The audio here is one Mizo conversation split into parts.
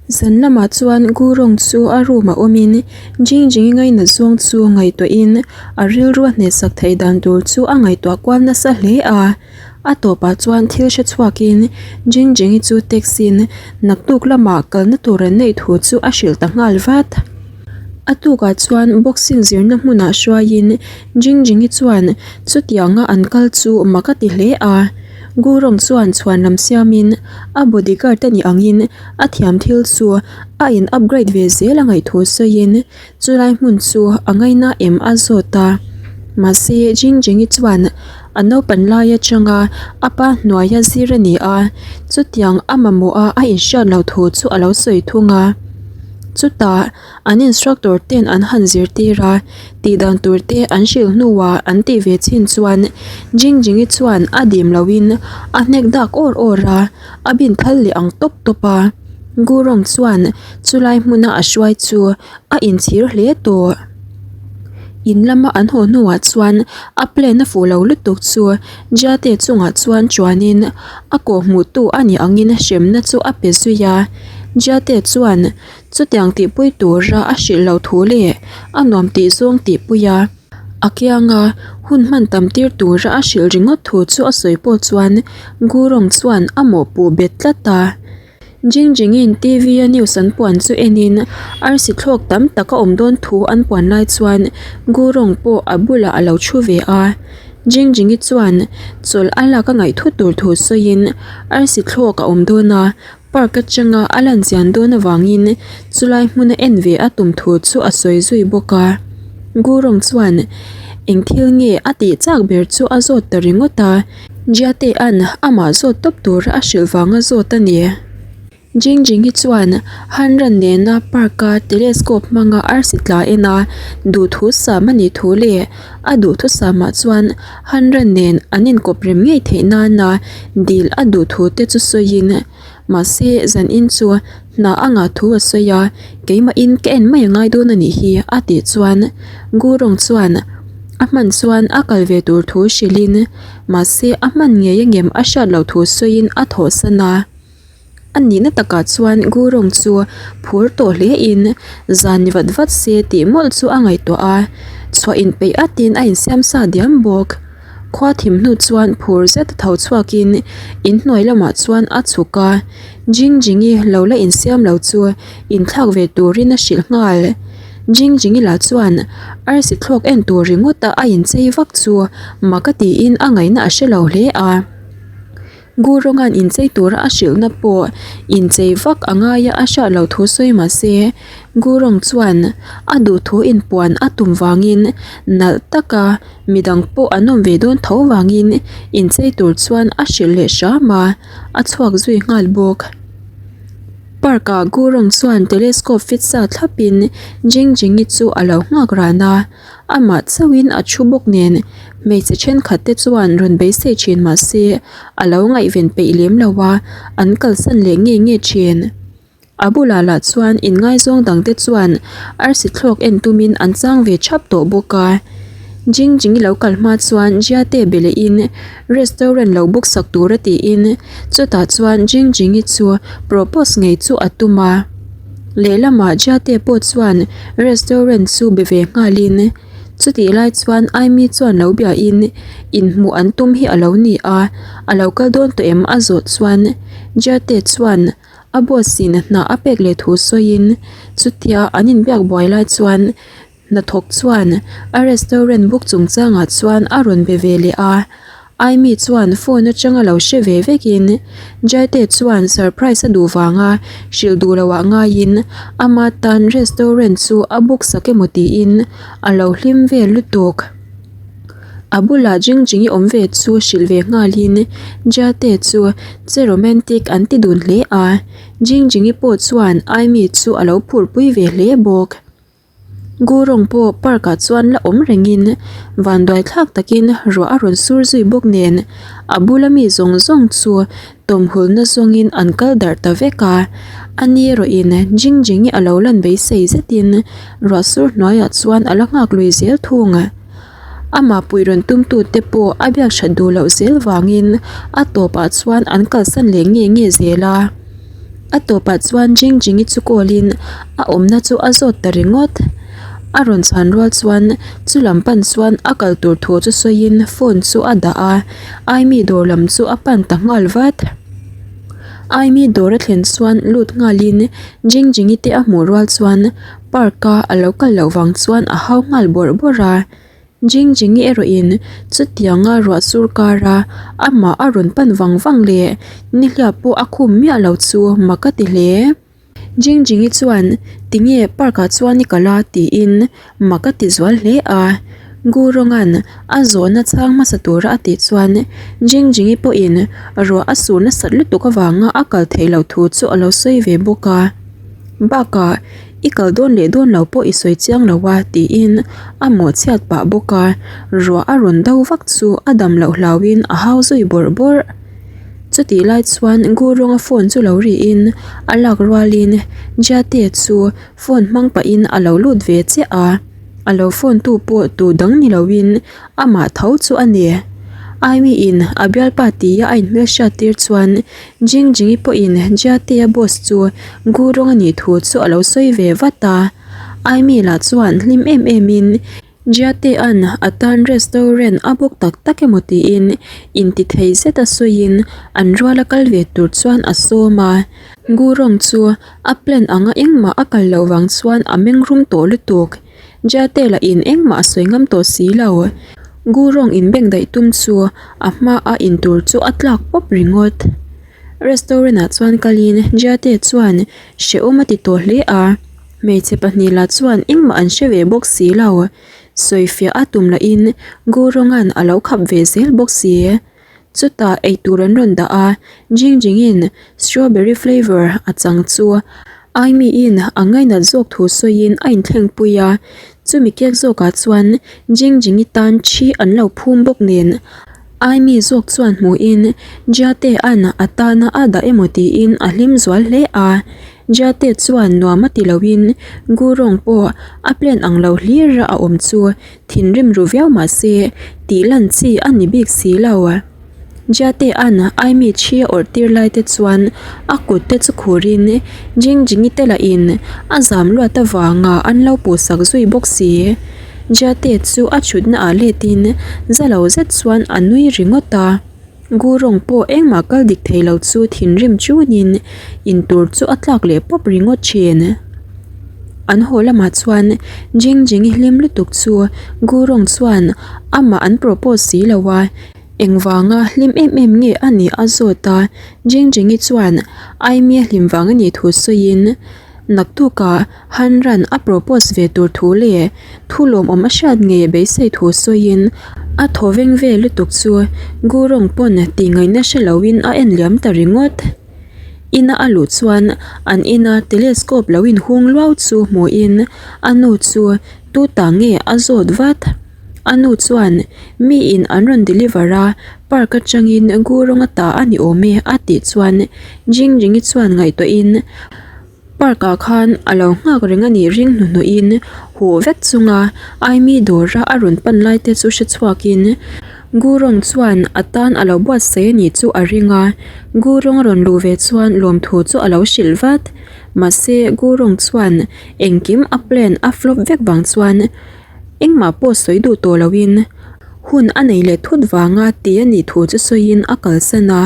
Zan lamah chuan Gurung chu a room ah awmin Jingjingi ngainat zawng chu ngaihtuahin a rilru a hnehsak theih dan tur chu a ngaihtuah kual nasa hle a. A tawpah chuan thil hre chhuakin Jingjingi chu taxi-in naktuk lamah kalna tur an neih thu chu a hrilh ta nghal vat. A tukah chuan boxing zirna hmunah hruaiin Jingjingi chuan chutianga an kal chu mak a ti hle a. Gurung chuan chhuan lam siamin a bodyguard a nih angin a thiam thil chu a in upgrade ve zel a ngaih thu sawiin chulai hmun chu a ngaina em a zawt a. Mahse Jingjingi chuan a naupan lai atanga a pa hnuaia zir a ni a, chutiang a mamawh a a inhriat loh thu chu a lo sawi thung a. Chutah An instructor ten an han zirtir a, tih dan tur te an hrilh hnuah an tih ve chin chuan Jingjingi chuan a dim loin a hnek dak awr awr a, a bin thal leh ang tawp tawp a. Gurung chuan chulai hmuna a hruai chu a inchhir hle tawh. In lama an haw hnuah chuan a plan a fuh lo lutuk chu Jate chungah chuan chuanin a kawhhmuhtu a nih angin hremna chu a pe zui a. Jate chuan Chutiang tihpui tura a hrilh loh thu leh a nuam tih zawng tihpui a, a kianga hun hman tam tir tura a hrilh ringawt thu chu a sawi pawh chuan Gurung chuan a mawhpuh bet tlat a. Jingjingin TV a news an puan chu enin arsi thlawk tam tak a awm dawn thu an puan lai chuan Gurung pawh a bulah a lo thu ve a. Jingjingi chuan chawlh a lak a ngaih thut tur thu sawiin arsi thlawk a awm dawn a, Park atanga a lan chian dawn avangin chulai hmuna en ve a tum thu chu a sawi zui bawk a. Gurung chuan eng thil nge a tih chak ber chu a zawt ta ringawt a, Jiatea'n amah zawt tawp tura a hrilh vanga zawt a ni. Jingjingi chuan Hanran nena park-a telescope hmanga arsi tla en a duhthusam a nih thu leh a duhthusamah chuan Hanran nen an inkawp rem ngei theih nana dil a duh thu te chu sawiin, mahse zanin chu hna a ngah thu a sawi a, keimahin ka en mai a ngai dawn a nih hi a tih chuan Gurung chuan a hman chuan a kal ve tur thu hrilhin, mahse a hman ngei angem a hriat loh thu sawiin a thawhsan a. A nihna takah chuan Gurung chu phur tawh hle in zan ni vat vat se tih mawlh chu a ngaihtuah a, chhuah inpeih atin a insiam sa diam bawk. Khua thim hnu chuan phur zet a tho chhuak in inhnuai lamah chuan a chhuk a, Jingjingi lo la insiam lo chu inthlak ve turin a hrilh nghal. Jingjingi lah chuan arsi thlawk en tur ringawt a a inchei vak chu mak a tiin a ngaihna a hre lo hle a. Gurunga'n inchei tura a hrilhna pawh inchei vak a ngai a, a hriat loh thu sawi mah se, Gurung chuan a duhthu inpuan a tum vangin nalh taka midang pawh an awm ve dawn tho vangin inchei tur chuan a hrilh leh hram a, a chhuak zui nghal bawk. Park ah Gurung chuan telescope fit sa thlapin Jingjingi chu a lo nghak ran a. Amah chauhin a thu bawk nen hmeichhe thenkhat te chuan rawn beisei thin mah se a lo ngaihven peih lem lo a, an kalsan leh nge nge thin. A bulah lah chuan inngaizawng dang te chuan arsi thlawk en tumin an chang ve thap tawh bawk a. Jingjingi lo kal hma chuan Jiate be lehin restaurant lo book sak tura tiin chutah chuan Jingjingi chu propose ngei chu a tum a. Lehlamah Jate pawh chuan restaurant chu be ve nghalin chutih lai chuan Aimi chuan lo biahin inhmuh an tum hi a lo ni a, a lo kal dawn tawh em a zawh chuan Jate chuan a boss in hna a pek leh thu sawiin chutia an inbiak buai lai chuan Hnathawk chuan a restaurant book chungchangah chuan a rawn be ve leh a, Aimi chuan phone atanga lo hre ve vekin Jaite chuan surprise a duh vanga hrilh duh loh ah ngaiin ama tan restaurant chu a book sak emaw tiin a lo hlim vel lutuk. A bulah Jingjingi awm ve chu hrilh ve nghalin Jaite chu che romantic an ti dun hle a, Jingjingi pawh chuan Aimi chu a lo phurpui ve hle bawk. Gurung pawh park ah chuan la awm rengin vanduai thlak takin ruah a rawn sur zui bawk nen a bula mi zawng zawng chu tawmhulna zawngin an kal darh ta vek a, a ni erawhin Jingjingi a lo lan beisei zetin ruah sur hnuaiah chuan a la nghak lui zel thung. Amah puih rawn tumtute pawh a biak that duh loh zel vangin a tawpah chuan an kalsan leh nge nge zel a. A tawpah chuan Jingjingi chu call in a awmna chu a zawt ta ringawt. A rawn chhan rual chuan chu lam pan chuan a kal tur thu chu sawiin phone chu a dah a, Aimi dawr lam chu a pan ta nghal vat. Aimi dawr a thlen chuan lut nghalin Jingjingi te a hmuh rual chuan park a a lo kal loh vang chuan a hau nghal bawrh bawrh a. Jingjingi erawhin chutianga ruah sur kara amah a rawn pan vang vang leh nihliap pawh a khum miah lo chu mak a ti hle. Jingjingi chuan tinge park ah chuan i kal a tiin mak a ti zual hle a. Gurunga'n a zawhna chhang hmasa tura a tih chuan Jingjingi pawhin ruah a sur nasat lutuk avanga a kal theih loh thu chu a lo sawi ve bawk a. Bakah i kal dawn leh dawn lo pawh i sawi chiang lo a tiin a mawhchhiat pah bawk a, ruah a rawn do vak chu a dam loh hlauhin a hau zui bawrh bawrh. Chutih lai chuan Gurunga phone chu lo rihin a lak rualin Jate chu phone hmang pahin a lo lut ve chiah a, a lo phone tu pawh tu dang ni loin amah tho chu a ni. Aimi-in a bialpa tia a inhmelhriat tir chuan Jingjingi pawhin Jate-a boss chu Gurung a nih thu chu a lo sawi ve vat a, Aimi lah chuan hlim em emin Jiatea'n a tan restaurant a book tak tak emaw tiin intithei zeta sawiin an ruala kal ve tur chuan a sawm a. Gurong chu a plan anga engmah a kal loh vang chuan a meng rum tawh lutuk. Jiate lahin engmah a sawi ngam tawh si lo. Gurong inbeng daih tum chu a hmaa intur chu a tlak pawp ringawt. Restaurant ah chuan kalin Jiate chuan hrehawm a ti tawh hle a. Hmeichhe pahnih lah chuan engmah an hre ve bawk si lo. Sawifiah a tum lahin Guronga'n a lo khap ve zel bawk si. Chutah eitur an rawn dah a, Jingjingin strawberry flavour a chang chu Aimiin a ngainat zawk thu sawiin a inthlengpui a. Chumi kek zawkah chuan Jingjingi tan thi an lo phum bawk nen Aimi zawk chuan hmuhin Jiatea'n a tana a dah emaw tiin a hlim zual hle a. Jiate chuan nuam a ti loin Gurong pawh a plan ang lo hlir a awm chu thinrim ru viau mah se tih lan chi a ni bik si lo. Jiatea'n Aimi thi a awrh tir lai te chuan a kut te chu khurin Jingjingi te lahin a zam luat avanga an lo puhsak zui bawk si. Jiate chu a thutna ah letin za lo zet chuan a nui ringawt a. Gurung pawh engmah kal dik thei lo chu thinrim chunin in tur chu a tlak leh pawp ringawt thin. An haw lamah chuan Jingjingi hlim lutuk chu Gurung chuan amah an propose si lo a, engvanga hlim em em nge a nih a zawt a. Jingjingi chuan Aimee hlim vang a nih thu sawiin Naktukah Hanran a propose ve tur thu leh thu lawmawm a hriat ngei a beisei thu sawiin a thaw veng ve lutuk chu Gurung pawn tih ngaihna hre loin a en liam ta ringawt. Ina a luh chuan an ina telescope lo inhung luau chu hmuhin a nu chu tu ta nge a zawt vat. A nu chuan miin an rawn deliver a, park atangin Gurung a ta a ni awm e a tih chuan Jingjingi chuan ngaihtuahin Park ah khan a lo nghak reng a nih ring hnuhnawhin huh vek chunga Aimi dawra a rawn pan lai te chu hre chhuakin Gurung chuan a tan a lo buatsaih a nih chu a ring a, Gurung a rawn luh ve chuan lawmthu chu a lo hrilh vat. Mahse Gurung chuan engkim a plan a flop vek vang chuan Engmah pawh sawi duh tawh loin hun a nei leh thut vanga ti a nih thu chu sawiin a kalsan a.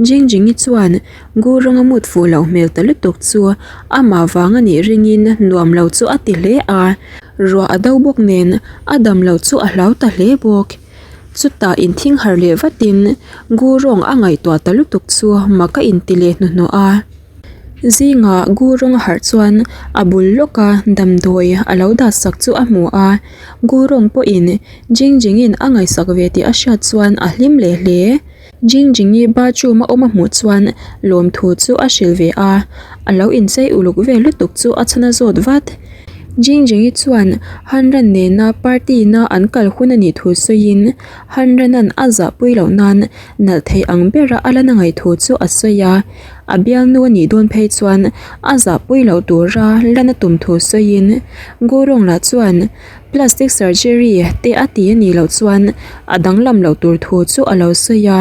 Jingjingi chuan Gurunga mut fuh loh hmel ta lutuk chu amah vang a nih ringin nuam lo chu a ti hle a, ruah a do bawk nen a dam loh chu a hlau ta hle bawk. Chutah inthing harh leh vatin Gurung a ngaihtuah ta lutuk chu mak a inti leh hnuhnawh a. Zingah Gurung a harh chuan a bul lawka damdawi a lo dah sak chu a hmu a, Gurung pawhin Jingjingin a ngaihsak ve tih a hriat chuan a hlim leh hle. Jingjingi bathroom a awm a hmuh chuan lawmthu chu a hrilh ve a, a lo inchei uluk vel lutuk chu a chhan a zawt vat. Jingjingi chuan Hanran nena party na an kal hun a nih thu sawiin Hanranan a zahpui loh nan nalh thei ang bera a la na ngaih thu chu a sawi a. A bialnu a nih dawn phei chuan a zahpui loh tura lan a tum thu sawiin Gurung lah chuan plastic surgery te a ti a nih loh chuan a danglam loh tur thu chu a lo sawi a.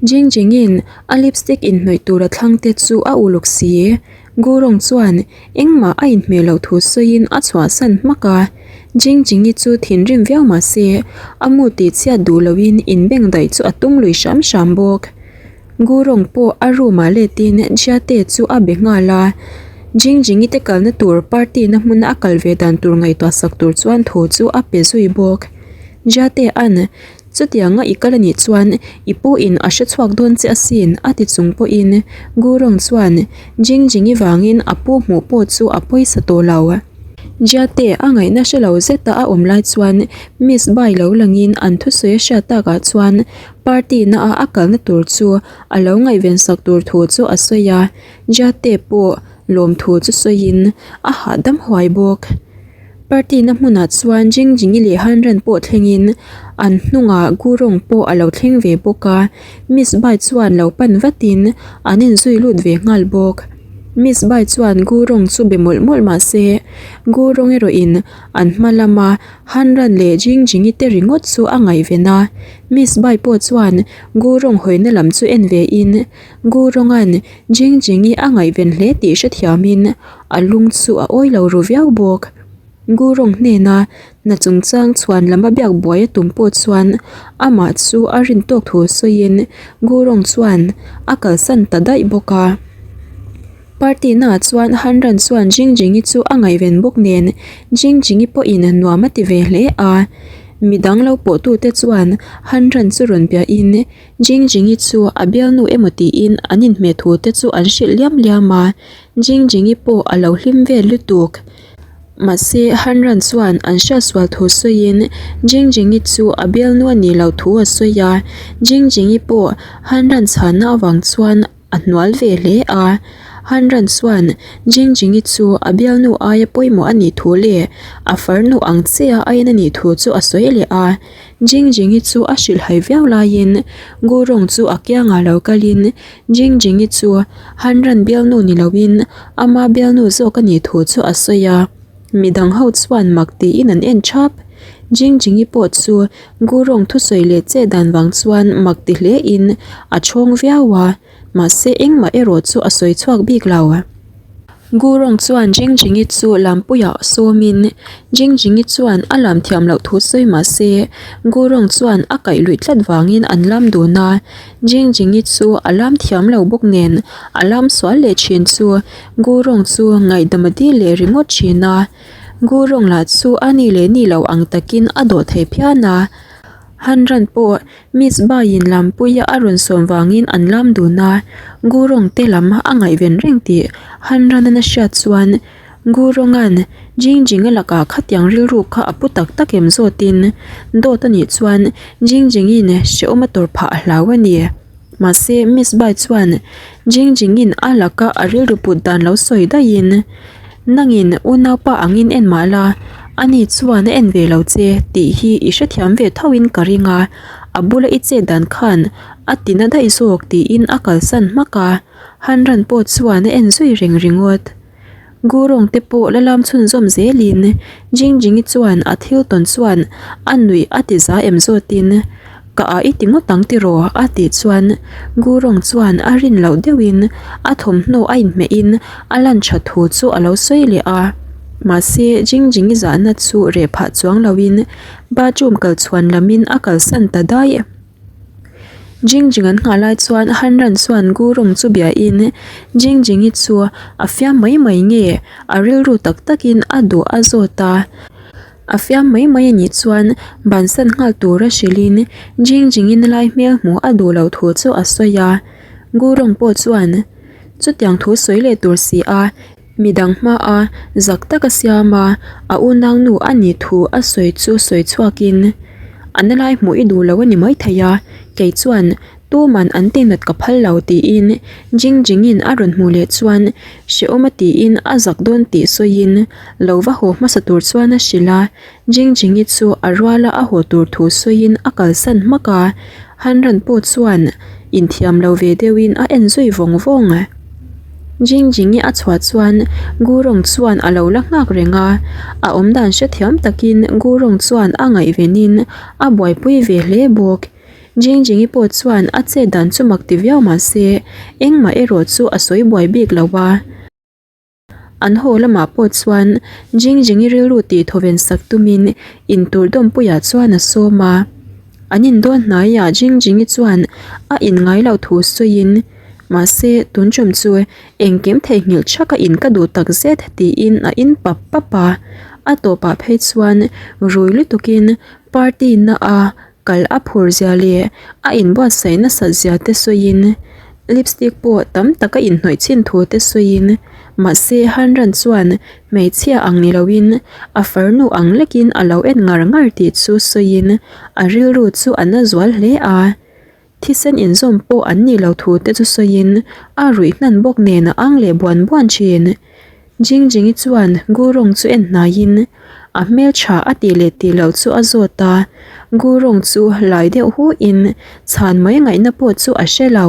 Jingjingin a lipstick inhnawih tur a thlang te chu a uluk si. Gurung chuan engmah a inhmeh loh thu sawiin a chhuahsan hmak a. Jingjingi chu thinrim viau mah se a mu tih chhiat duh loin inbeng daih chu a tum lui hram hram bawk. Gurung pawh a room ah letin Jiate chu a be nghal a. Jingjingi te kalna tur party na hmuna a kal ve dan tur ngaihtuah sak tur chuan thu chu a pe zui bawk. Jiate an Chutianga i kal anih chuan i pu in a hre chhuak dawn che asin a ti chung pawhin Gurung chuan Jingjingi vangin a pu hmuh pawh chu a pawisa tawh lo. Jiate a ngaihna hre lo zeta a awm lai chuan Miss Bai lo langin an thusawi a hriat takah chuan party na a a kalna tur chu a lo ngaihven sak tur thu chu a sawi a, Jiate pawh lawmthu chu sawiin a hahdam huai bawk. Party na hmunah chuan Jingjingi leh Hanran pawh thlengin an hnungah Gurung pawh a lo thleng ve bawk a, Miss Bai chuan lo pan vatin an inzui lut ve nghal bawk. Miss Bai chuan Gurung chu be mawlh mawlh mah se Gurung erawhin an hma lama Hanran leh Jingjingi te ringawt chu a ngaihven a, Miss Bai pawh chuan Gurung hawina lam chu en ve in Gurunga'n Jingjingi a ngaihven hle tih hrethiamin A lung chu a awi lo ru viau bawk. Gurung hnena hna chungchang chhuan lam a biak buai a tum pawh chuan amah chu a rin tawk thu sawiin Gurung chuan a kalsan ta daih bawk a. Party naah chuan Hanran chuan Jingjingi chu a ngaihven bawk nen Jingjingi pawhin nuam a ti ve hle a. Midang lo pawhtute chuan Hanran chu rawn biahin Jingjingi chu a bialnu emaw tiin an inhmeh thu te chu an hrilh liam liam a. Jingjingi pawh a lo hlim vel lutuk. Mahse, Hanran chuan an hriatsual thu sawiin Jingjingi chu a bialnu a nih loh thu a sawi a. Jingjingi pawh Hanran chhanna avang chuan a hnual ve hle a. Hanran chuan Jingjingi chu a bialnu aia pawimawh a nih thu leh a farnu ang chiah a en a nih thu chu a sawi leh a. Jingjingi chu a hrilhhai viau laiin Gurung chu a kiangah lo kalin Jingjingi chu Hanran bialnu ni loin ama bialnu zawk a nih thu chu a sawi a, midang ho chuan mak tiin an en thap. Jingjingi pawh chu Gurung thusawi leh che dan vang chuan mak ti hle in a chhawng viau a, mahse engmah erawh chu a sawi chhuak bik lo. Gurung chuan Jingjingi chu lampuiah sawmin Jingjingi chuan a lam thiam loh thu sawi mah se Gurung chuan a kaih luih tlat vangin an lam dun a, Jingjingi chu a lam thiam lo bawk nen a lam sual leh thin chu Gurung chu ngaihdam a dil leh ringawt thin a, Gurung lah chu a ni leh ni lo ang takin a dawh thei phian a, Hanran pawh Miss Baiin lampuia a rawn sawm vangin an lam dun a, Gurung te lam a ngaihven reng tih Hanran-an a hriat chuan Gurunga'n Jingjing-a lakah khatiang rilru kha a pu tak tak em zawtin dawt a nih chuan Jingjing-in hrehawm a tawrh phah a hlau a ni. Mahse, Miss Bai chuan Jingjing-in a laka a rilru put dan lo sawi daihin, Nangin unaupa angin en mah la, ani chuan a en ve lo che tih hi i hrethiam ve thoin ka ring a, a bula i chet dan khan a ti na daih zawk tiin a kalsan hmak a, Hanran pawh chuan a en zui reng ringawt. Gurung te pawh la lam chhunzawm zelin Jingjingi chuan a thil tawn chuan a nuih a ti za em zawtin Ka ah i ti ngawt ang tiraw? a tih chuan Gurung chuan a rin loh deuhin a thawmhnaw a inhmehin a lan tha thu chu a lo sawi leh a. Mahse Jingjingi zahna chu reh phah chuang loin bathroom kal chhuan lamin a kalsan ta daih. Jingjing an nghah lai chuan Hanran chuan Gurung chu biain Jingjingi chu a fiam mai mai nge a rilru tak takin a duh a zawt a. A fiam mai mai a nih chuan bansan nghal tura hrilhin Jingjingi na lai hmel hmuh a duh loh thu chu a sawi a. Gurung pawh chuan chutiang thu sawi leh tur si a. Midang hmaa zak taka siama a unau nu a nih thu a sawi chu sawi chhuakin, A na lai hmuh i duh lo a ni maithei a, kei chuan tuman an tinat ka phal lo tiin Jingjingin a rawn hmuh leh chuan hrehawm a tiin a zak dawn tih sawiin lo va haw hmasa tur chuan a hrilh a. Jingjingi chu a ruala a haw tur thu sawiin a kalsan hmak a, Hanran pawh chuan inthiam lo ve deuhin a en zui vawng vawng. Jingjingi a chhuah chuan Gurung chuan a lo la nghak reng a, a awmdan hrethiam takin Gurung chuan a ngaihvenin a buaipui ve hle bawk. Jingjingi pawh chuan a chet dan chu mak ti viau mah se engmah erawh chu a sawi buai bik lo a. An haw lamah pawh chuan Jingjingi rilru tih thawven sak tumin intur dawmpuiah chuan a sawm a. An indawn hnaiah Jingjingi chuan a inngai loh thu sawiin, Mahse, tun tum chu engkim theihnghilh thaka in ka duh tak zet tiin a in pap pap a. A tawpah phei chuan rui lutukin party na a Kal a phur zia leh a inbuatsaih nasat zia te sawiin lipstick pawh tam tak a inhnawih chin thu te sawiin mahse Hanran chuan hmeichhia ang ni loin a farnu ang lekin a lo en ngar ngar tih chu sawiin a rilru chu a na zual hle a. Thisen inzawm pawh an nih loh thu te chu sawiin a ruih hnan bawk nen a ang leh buan buan thin. Jingjingi chuan Gurung chu en hnaiin a hmeltha a tih leh tih loh chu a zawt a, Gurung chu lai deuh hu in chhan mai ngaihna pawh chu a hre lo.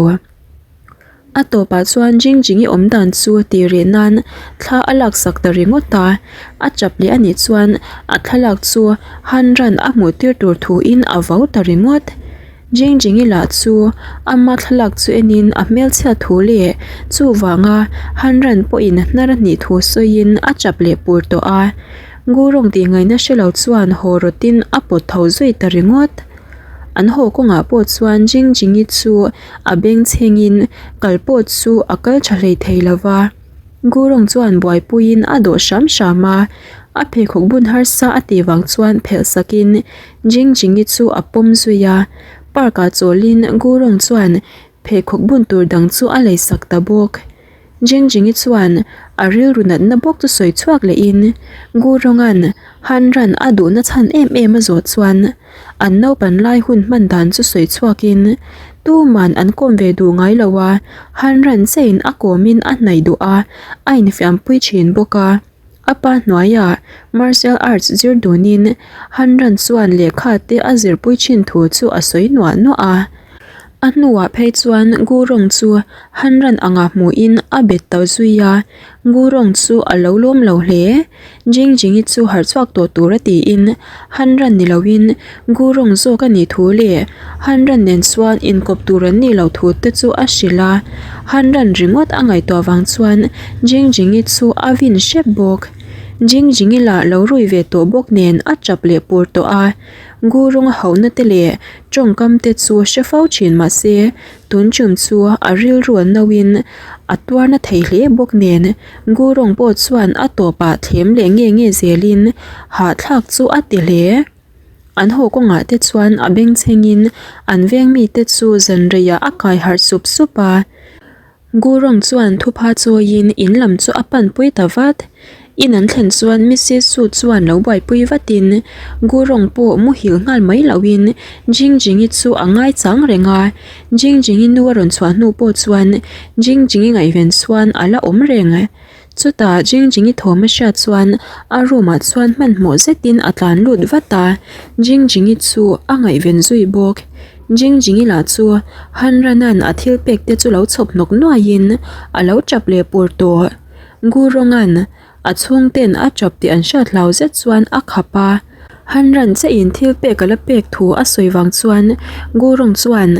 A tawpah chuan Jingjingi awm dan chu tih reh nan thla a laksak ta ringawt a, a chap leh a nih chuan a thlalak chu Han Ran a hmuh tir tur thuin a vau ta ringawt. Jingjingi lah chu ama thlalak chu enin a hmelchhiat thu leh chuvanga Han Ran pawhin hnar a hnih thu sawiin a chap leh pur tawh a. Gurung tih ngaihna hre lo chuan haw rawtin a pawt tho zui ta ringawt. An haw kawngah pawh chuan Jingjingi chu a bengchhengin kal pawh chu a kal tha hlei thei lo va. Gurung chuan buaipuiin a dawh hram hram a, a pheikhawk bun harsa a tih vang chuan phelh sakin Jingjingi chu a pawm zui a. Park ah chawlhin Gurung chuan pheikhawk bun tur dang chu a lei sak ta bawk. Jingjingi chuan a rilru natna bawk chu sawi chhuak lehin Gurunga'n Han Ran a duhna chhan em em a zawh chuan an naupan lai hun hman dan chu sawi chhuakin tuman an kawm ve duh ngai lo a, Han Ran chein a kawmin a hnaih duh a, a infiampui thin bawk a. A pa hnuaiah martial arts zir dunin Han Ran chuan lehkha te a zirpui thin thu chu a sawi nuah nuah a. A hnuah phei chuan Gurung chu Han Ran anga hmuhin a bet ta zui a, Gurung chu a lo lawm lo hle. Jingjingi chu harh chhuak tawh tur a tiin Han Ran ni loin Gurung zawk a nih thu leh Han Ran nen chuan inkawp tur an nih loh thu te chu a hrilh a. Han Ran ringawt a ngaihtuah vang chuan Jingjingi chu a vin hrep bawk. Jingjingi lah lo rui ve tawh bawk nen a tap leh pur tawh a. Gurung a hauhna te leh tawngkam te chu hre fo thin mahse tun tum chu a rilru an nauin a tuarna thei hle bawk nen Gurung pawh chuan a tawpah thlem leh nge nge zelin hahthlak chu a ti hle. An haw kawngah te chuan a bengchhengin an veng mite chu zanreiah a kai harh sup sup a. Gurung chuan thupha chawiin in lam chu a panpui ta vat. In an thlen chuan Mrs Su chuan lo buaipui vatin Gurung pawh muhil nghal mai loin Jingjingi chu a ngaichang reng a. Jingjingi nu a rawn chhuah hnu pawh chuan Jingjingi ngaihven chuan a la awm reng. Chutah Jingjingi thawm a hriat chuan a room ah chuan hmanhmawh zetin a tlan lut vat a, Jingjingi chu a ngaihven zui bawk. Jingjingi lah chu Han Ranan a thil pek te chu lo chhawp hnawk nuaiin a lo tap leh pur tawh. Gurongan a chhungten a tap tih an hriat hlau zet chuan a khap a, Han Ran chiahin thil pek a la pek thu a sawi vang chuan Gurong chuan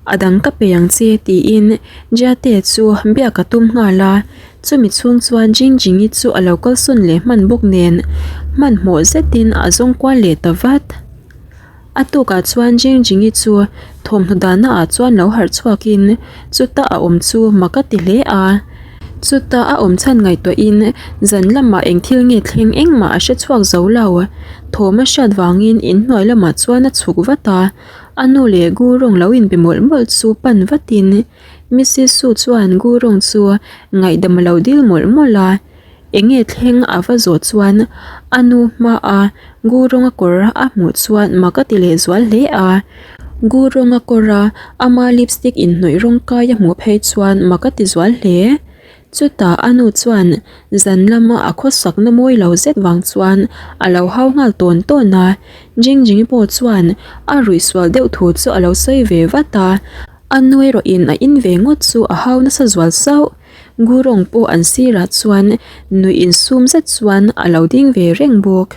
A dang ka pe ang che tiin Jiate chu biak a tum nghal a, chumi chhung chuan Jingjingi chu a lo kalsawn leh hman bawk nen hmanhmawh zetin a zawng kual leh ta vat. A tukah chuan Jingjingi chu thawmhnaw dahna ah chuan lo harh chhuakin chuta a awm chu mak a ti hle a, chuta a awm chhan ngaihtuahin zan lamah eng thil nge thleng engmah a hre chhuak zo lo. Thawm a hriat vangin inhnuai lamah chuan a chhuk vat a. A nu leh Gurung lo inbe mawlh mawlh chu pan vatin Mrs Su chuan Gurung chu ngaihdam a lo dil mawlh mawlh a, enge thleng a va zawh chuan a nu hmaa Gurunga kawr a hmuh chuan mak a ti leh zual hle a, Gurunga kawra ama lipstick inhnawih rawng kai a hmuh phei chuan mak a ti zual hle. Chutah a nu chuan zan lama a khawsakna mawi lo zet vang chuan a lo hau nghal tawn tawn a, Jingjingi pawh chuan a ruih sual deuh thu chu a lo sawi ve vat a, a nu erawhin a in ve ngawt chu a hau nasa zual sauh. Gurong pawh an sirah chuan nuih insum zet chuan a lo ding ve reng bawk.